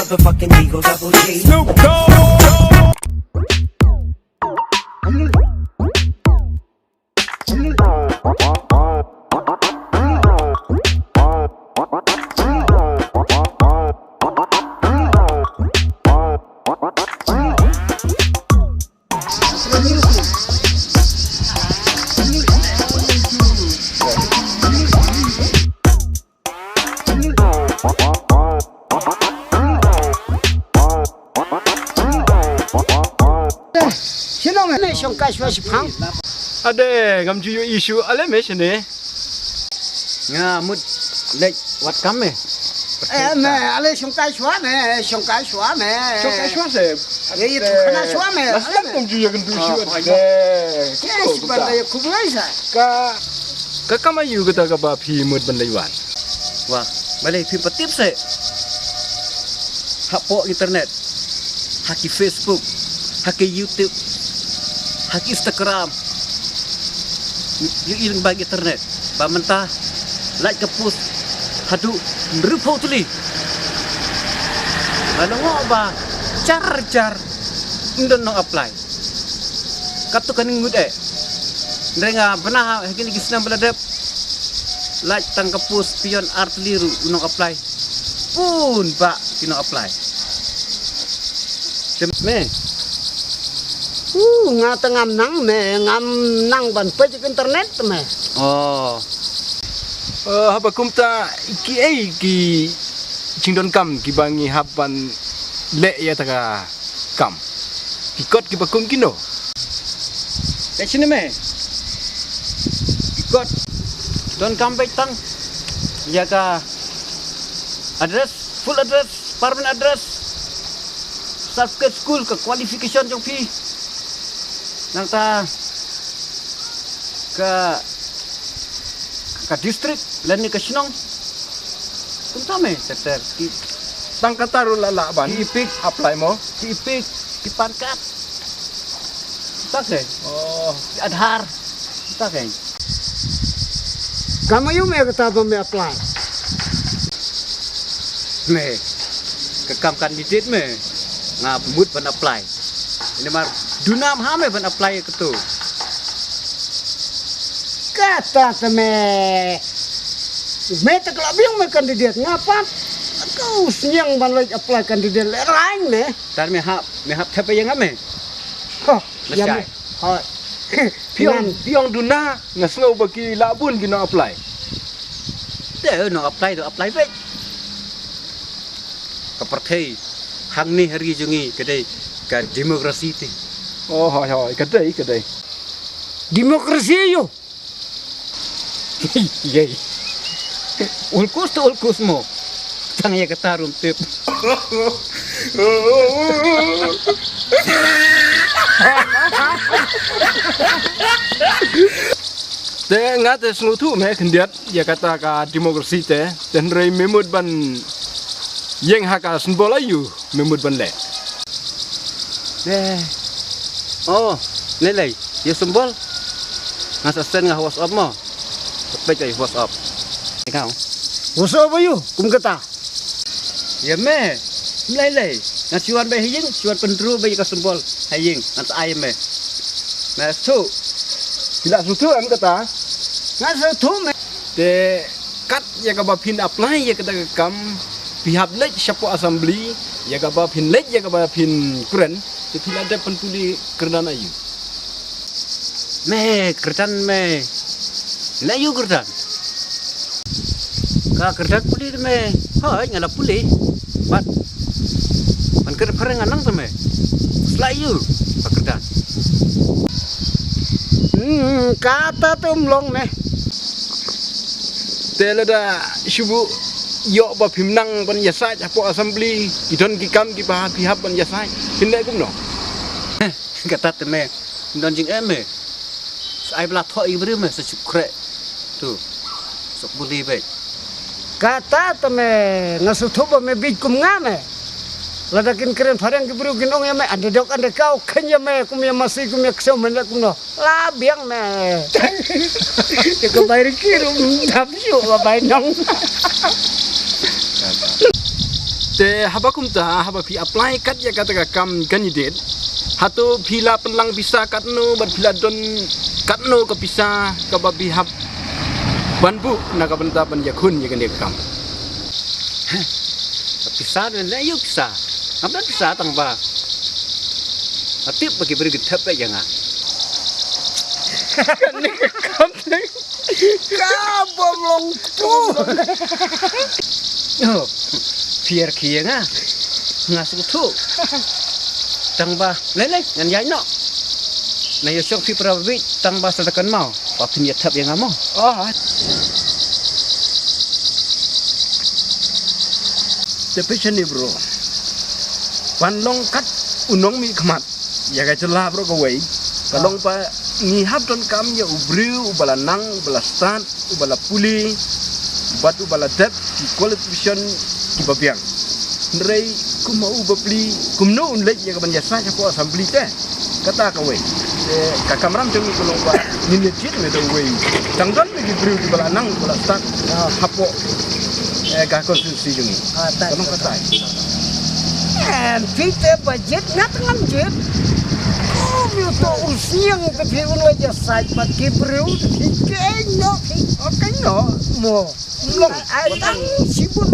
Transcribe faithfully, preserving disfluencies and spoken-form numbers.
The fucking Eagle Double G. Snoop Dogg. Sino me shong kai shwa shipang. Ade, ngam ju yu issue ale me shane. Nga mut lek wat kam me. Eh, me, ale shong kai shwa me, shong kai shwa me. Shong kai shwa se. Ye, ye, tu kana shwa me. Last time ngam ju yu kan tu issue ade. Yes, ban da ye khub ngai sa. Ka, ka kam aïu kata kaba phi mut ban leit wan. Wah, balei phi patip se. Hapoh internet. Ha ki Facebook. Ha ki YouTube. Ha ki Instagram. Ïohi lyngba internet. Ba mynta. Lait ka post. Haduh. Hynriewphew tylli. Nga la ngoh ba. Jar jar. Ym don nong apply. Katto katne ngut eh. Hynrei nga bna ha kine ki snem ba la dep. Lait tang ka post peon ar tylli ruh u nong apply. Bun bah ki nong apply. Te me. Uh, nga te ngam nang me, ngam nang ban peit internet te me. Oh. Eh, haba kumta kiei ki jingdonkam kiba ngi hap ban leh ïa kata ka kam. Ki kot kiba kum kino. Te shini me. Ki kot. Donkam beit tang. Ïa ka address, full address, permanent address. Certificate school, ka qualification jong phi. Nangta ka, ka district lane ka shnong. Kumta me ter ter ki. Tang kata ruh la lah ban. Ki EPIC. Apply mo. Ki EPIC, ki PAN card. Kumta ke. Oh. Ki Aadhaar. Kumta ke. Kam aïu me kata ba me apply? Me. Ka kam candidate me. Nga mut ban apply. Namar duna ma me ban apply kato. Kata te me. Me te ka la biang me candidate nga pat. Ka u sniang ban leit apply candidate le rain me. Tar me hap, me hap thep ïa nga me. Ho, ïa me. Ho. Biang, biang duna nga sngew ba ki la bun ki nong apply. Te nong apply to apply beit. Ka pyrthei hangne ha ri jong ngi ka dei ka demokrasi te. Oh, hoi, hoi, ka dei, ka dei. Demokrasi ïoh. Yei. Ulkus to ulkus mo. Tang ïa kata ruh ym tip. Te nga te sngewthuh me khyndiat. Ïa kata ka demokrasi te, te hynrei me mut ban ïeng ha ka symbol aïu, me mut ban leh. Eh. Oh, lei lei, ïa symbol. Nga sa send nga ha WhatsApp mo. Peit ka WhatsApp. Ïa kau. WhatsApp aïu, kum kata. Ïa me. Ym lei lei. Ngan shu wan beit ha ïing, shu wan pynthut beit ïa ka symbol ha ïing. Ngan sa ai ïa me. Me shu. Phi la sngewthuh em kata? Nga sngewthuh me. Te kat ïa kaba phin apply ïa kata ka kam, phi hap leit shapoh assembly, ïa kaba phin leit ïa kaba phin kren, te phi la dep pynpuli kyrdan aïu? Me kyrdan me. Leh aïu kyrdan? Ka kyrdan pule te me. Hooid nga la pule. Bad ban kren phareng nga nang te me. Sla aïu ka kyrdan? Hmm, kata te um long me. Te lada shu buh ïoh ba phim nang ban ïasaid hapoh assembly, ki don ki kam kiba phi hap ban ïasaid, phin leh kumno? Kata te me, ym don jingem me. Sa ai ba la thoh ïa ki briew me, sa shu khreh. Tu. Sa pule beit. Kata te me, nga sngewthuh ba me bieit kum nga me. Lada kin kren phareng ki briew kin ong ïa me, ande dok ande kaw, khein ïa me, kum ïa masi, kum ïa ksiew, men leh kumno. La biang me. Te ka bai riki rum dap shu ka bai nong. Te haba kumta, haba phi apply kat ïa kata ka kam candidate, hato phi la pynlang pisa katno bad phi la don katno ka pisa kaba phi hap ban buh na ka bynta ban ïakhun ïa kane ka kam? Pisa don la ïoh pisa. Ngam don pisa tang ba nga tip ba ki briew ki thep ïa nga. Kane ka kam ne ka bym long tu. Oh, phi ïarkhie ïa nga. Nga sngewthuh. Tang ba lei lei ngan ïaid noh. Nga ïa shong phi para bit tang ba sa da kan mau. Ba phin ïa thep ïa nga mo. Oh. Te phi shane bro. Ban long kat u nongmihkhmat ïa ka jylla baroh kawei, ka long ba ngi hap donkam ïa u briew uba la nang, uba la stad, uba la pule bad uba la dep ki qualification kiba biang. Hynrei kumno u bapli, kumno un leit ïa ka ban ïasaid hapoh assembly te? Kata kawei. Te ka kamram jong ngi ka long ba ngin ïa jied me da uwei. Tang don me ki briew kiba la nang, kiba la stad hapoh, eh, ka constituency jong ngi. Ah, tai. Ka long katai. Em, phi te ba jied, nga te ngam jied. Kum ïa uto u sniang te phi un leit ïasaid bad ki briew te phi kynnoh phi. Oh, kynnoh. Mo. Long. Ai tang shibun.